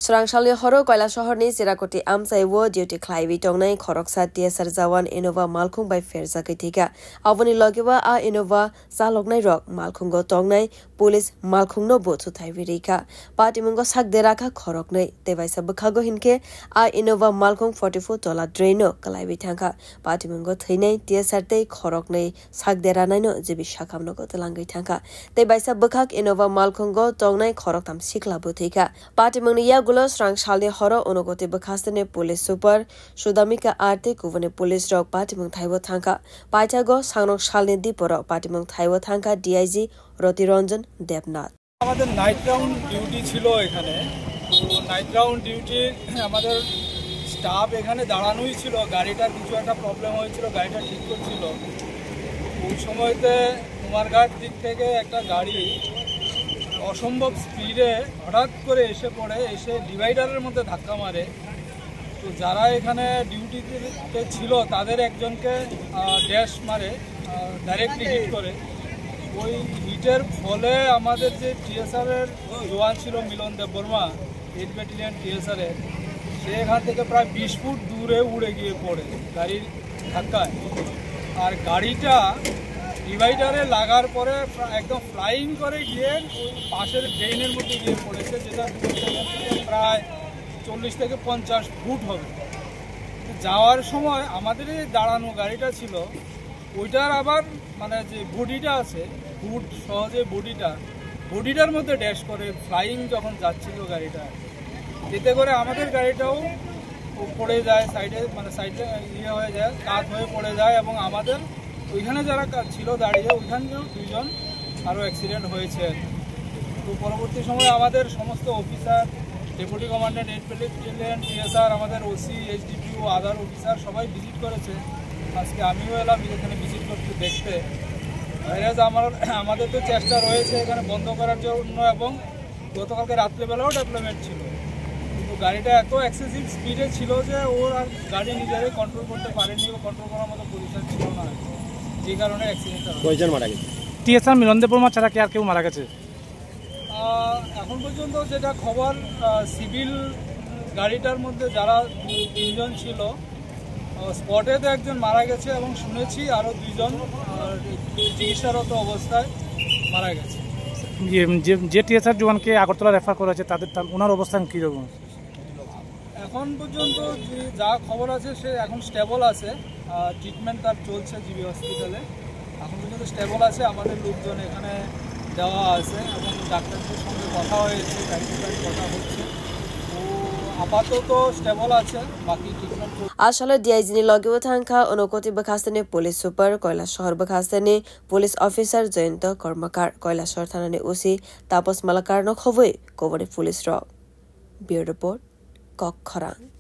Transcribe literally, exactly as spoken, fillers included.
Srangsalni horo Koilasohorni Chirakoti amchaiwo duty khlaiwi tongnai khoroksa T S R jawan Innova malkhung bai pherjagwi thwikha. Aboni logeo a Innova chaloknairok malkhungo tongnai police malkhungno bo chuthaiwi rikha. Patimungo sak derakha khoroknwi, tei baisa bwkhago hinkhe a Innova malkhung forty four tola draino kwlaiwi thangkha. Patimungo thwinai T S R tei khoroknwi sak deranaino jibi sakhamno twlangwi thangkha. Tei baisa bwkhak Innova malkhungo tongnai khoroktham sikla bo thwikha. Patimungni yagulo srang salni horo Unakoti bwkhasteni police super Sudamika R tei kubuni police rok patimung thaibo thangkha. Paithago sangrong salni diporo patimung thaibo thangkha D I G Roti Ranjan Debnath. আমাদের night round duty ছিল এখানে। তো night round duty আমাদের স্টাফ এখানে দাঁড়ানোই ছিল, গাড়িটার কিছু একটা প্রবলেম হয়েছিল, গাড়িটা ঠিক করছিল। ওই সময়তে কুমারঘাট দিক থেকে একটা গাড়ি অসম্ভব স্পিডে হঠাৎ করে এসে পড়ে, এসে ডিভাইডারের মধ্যে ধাক্কা মারে। তো যারা এখানে ডিউটিতে ছিল তাদের একজনকে ড্যাশ মারে, ডাইরেক্টলি হিট করে। ওই হিটের ফলে আমাদের যে টিএসআর এর জওয়ান ছিল মিলন দেববর্মা, এইট ব্যাটালিয়ন টিএসআর এর, সে এখান থেকে প্রায় বিশ ফুট দূরে উড়ে গিয়ে পড়ে গাড়ির ধাক্কায়। আর গাড়িটা ডিভাইডারে লাগার পরে প্রা- একদম ফ্লাইং করে গিয়ে ওই পাশের ড্রেনের মধ্যে গিয়ে পড়েছে, যেটা দূরত্ব প্রায় চল্লিশ থেকে পঞ্চাশ ফুট হবে। যাওয়ার সময় আমাদের এই দাঁড়ানো গাড়িটা ছিল, ওইটার আবার মানে যে বডিটা আছে, হুড সহ যে বডিটা, বডিটার মধ্যে ড্যাশ করে ফ্লাইং যখন যাচ্ছিল গাড়িটা, এতে করে আমাদের গাড়িটাও পড়ে যায় সাইডে, মানে সাইডে ইয়ে হয়ে যায়, কাত হয়ে পড়ে যায় এবং আমাদের ওইখানে যারা কা- ছিল দাঁড়িয়ে, ওইখানেও দুইজন আরও অ্যাক্সিডেন্ট হয়েছে আর কি। তো পরবর্তী সময় আমাদের সমস্ত officer, deputy commandant, eight battalion TSR, আমাদের ওসি, এইচডিপিও, আদার অফিসার সবাই ভিজিট করেছে। আজকে আমিও এলাম এখানে ভিজিট করতে, দেখতে। ভাইরাস আমার আমাদের তো চেষ্টা রয়েছে এখানে বন্ধ করার জন্য এবং গতকালকে রাত্রেবেলাও ডেভেলপমেন্ট ছিল, কিন্তু গাড়িটা এত এক্সেসিভ স্পিডে ছিল যে ওর আর গাড়ি নিজেরাই কন্ট্রোল করতে পারেনি বা কন্ট্রোল করার মতো পজিশন ছিল না, যে কারণে অ্যাক্সিডেন্টটা হয়। কয়জন মারা গেছে? টিএসআর মিলন দেববর্মা ছাড়া কি আর কেউ মারা গেছে? আহ, এখন পর্যন্ত যেটা খবর, আহ, সিভিল গাড়িটার মধ্যে যারা তিনজন ছিল, আহ, স্পটে তো একজন মারা গেছে এবং শুনেছি আরও দুইজন, আহ, চিকিৎসারত অবস্থায় মারা গেছে। ইয়ে, যে যে টিএসআর জওয়ানকে আগরতলা রেফার করা হয়েছে, তাদের তার- ওনার অবস্থান কীরকম? এখন পর্যন্ত যে যা খবর আছে, সে এখন স্টেবল আছে, ট্রিটমেন্ট তার চলছে জিবি হসপিটালে। এখন পর্যন্ত স্টেবল আছে। আমাদের লোকজন এখানে দেওয়া আছে এবং ডাক্তারদের সঙ্গে কথা হয়েছে, টাইম টু টাইম কথা হচ্ছে। তো আপাতত স্টেবল আছে, বাকি ট্রিটমেন্ট চলছে। Asalo D I G ni logi o thangkha Unakoti bwkhasteni police super, Koilasohor bwkhasteni police officer Jayanta Kormakar, Koilasohor thanani O C Tapas Malakar no khobwi kubuni police rok. Bureau Report, Kokkhorang.